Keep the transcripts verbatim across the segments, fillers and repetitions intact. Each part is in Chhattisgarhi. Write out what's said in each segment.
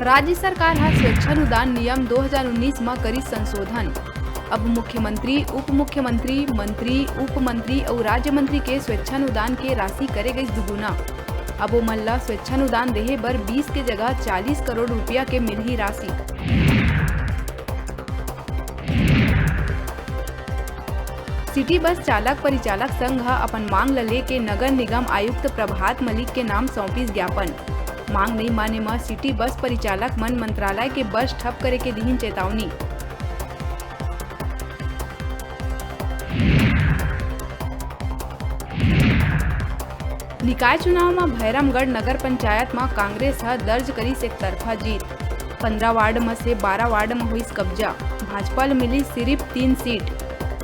राज्य सरकार ह स्वेच्छानुदान नियम दो हज़ार उन्नीस म करिस संशोधन। अब मुख्यमंत्री, उप मुख्यमंत्री, मंत्री, उप मंत्री अउ राज्य मंत्री के स्वेच्छानुदान के राशि करे गइस दुगुना। अब ओमन ल स्वेच्छानुदान देहे बर बीस के जगह चालीस करोड़ रुपया के मिलही राशि। सिटी बस चालक परिचालक संघ ह अपन मांग ल लेके नगर निगम आयुक्त प्रभात मलिक के नाम सौंपिस ज्ञापन। मांग नइ माने म सिटी बस परिचालक मन मंत्रालय के बस ठप करे के दिहिन चेतावनी। निकाय चुनाव म भैरमगढ़ नगर पंचायत म कांग्रेस ह दर्ज करिस एकतरफा जीत। पंद्रह वार्ड म से बारह वार्ड म होइस कब्जा। भाजपा ल मिलिस सिरिफ तीन सीट।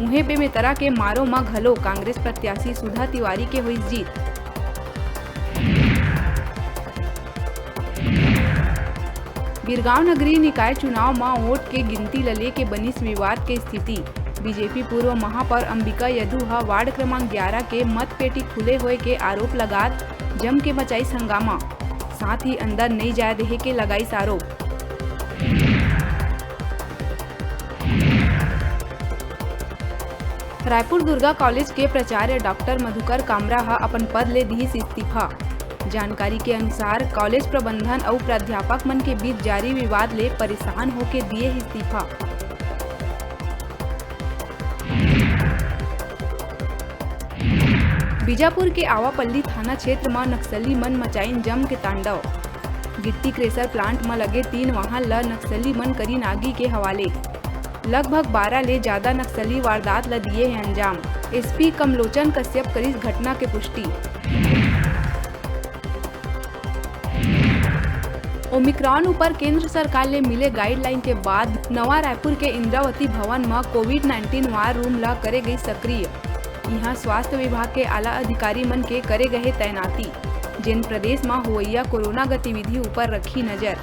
उहें, बेमेतरा के मारो म घलो कांग्रेस प्रत्याशी सुधा तिवारी के होइस जीत। बिरगांव नगरीय निकाय चुनाव म वोट के गिनती ल लेके बनिस विवाद के स्थिति। बीजेपी पूर्व महापौर अंबिका यदु ह वार्ड क्रमांक ग्यारह के मतपेटी खुले होए के आरोप लगात जम के मचाइस हंगामा, साथ ही अंदर नइ जाय देहे के लगाइस आरोप। रायपुर दुर्गा कॉलेज के प्राचार्य डॉक्टर मधुकर कामरा ह अपन पद ले दिहिस इस्तीफा। जानकारी के अनुसार, कॉलेज प्रबंधन अउ प्राध्यापक मन के बीच जारी विवाद ले परेशान होके दिए इस्तीफा। बीजापुर के आवापल्ली थाना क्षेत्र म नक्सली मन मचाइन जम के तांडव। गिट्टी क्रेशर प्लांट म लगे तीन वाहन ल नक्सली मन करिन आगी के हवाले। लगभग बारह ले जादा नक्सली वारदात ल दिए हे अंजाम। एसपी कमलोचन कश्यप करिस घटना के पुष्टि। ओमिक्रॉन ऊपर केंद्र सरकार ले मिले गाइडलाइन के बाद नवा रायपुर के इंद्रावती भवन म कोविड नाइंटीन वार रूम ल करे गई सक्रिय। इहां स्वास्थ्य विभाग के आला अधिकारी मन के करे गए तैनाती, जेन प्रदेश म होवइया कोरोना गतिविधि ऊपर रखी नजर।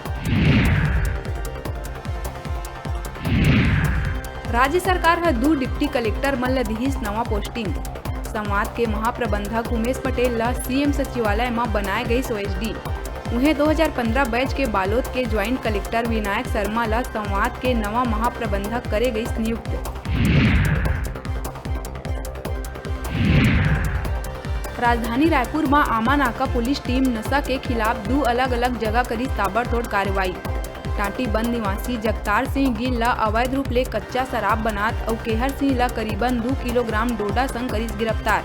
राज्य सरकार ह दू डिप्टी कलेक्टर मन ल दिहिस नवा पोस्टिंग। संवाद के महाप्रबंधक उमेश पटेल ल सीएम सचिवालय म बनाए गइस ओएसडी। उहें, दो हज़ार पन्द्रह बैच के बालोद के ज्वाइंट कलेक्टर विनायक शर्मा ल संवाद के नवा महाप्रबंधक करे गइस नियुक्त। राजधानी रायपुर म आमा नाका पुलिस टीम नशा के खिलाफ दू अलग-अलग जगह करिस ताबड़तोड़ कार्रवाई। टाटीबंध निवासी जगतार सिंह गिल ल अवैध रूप ले कच्चा शराब बनात अउ केहर सिंह ल करीबन दू किलोग्राम डोडा संग करिस गिरफ्तार।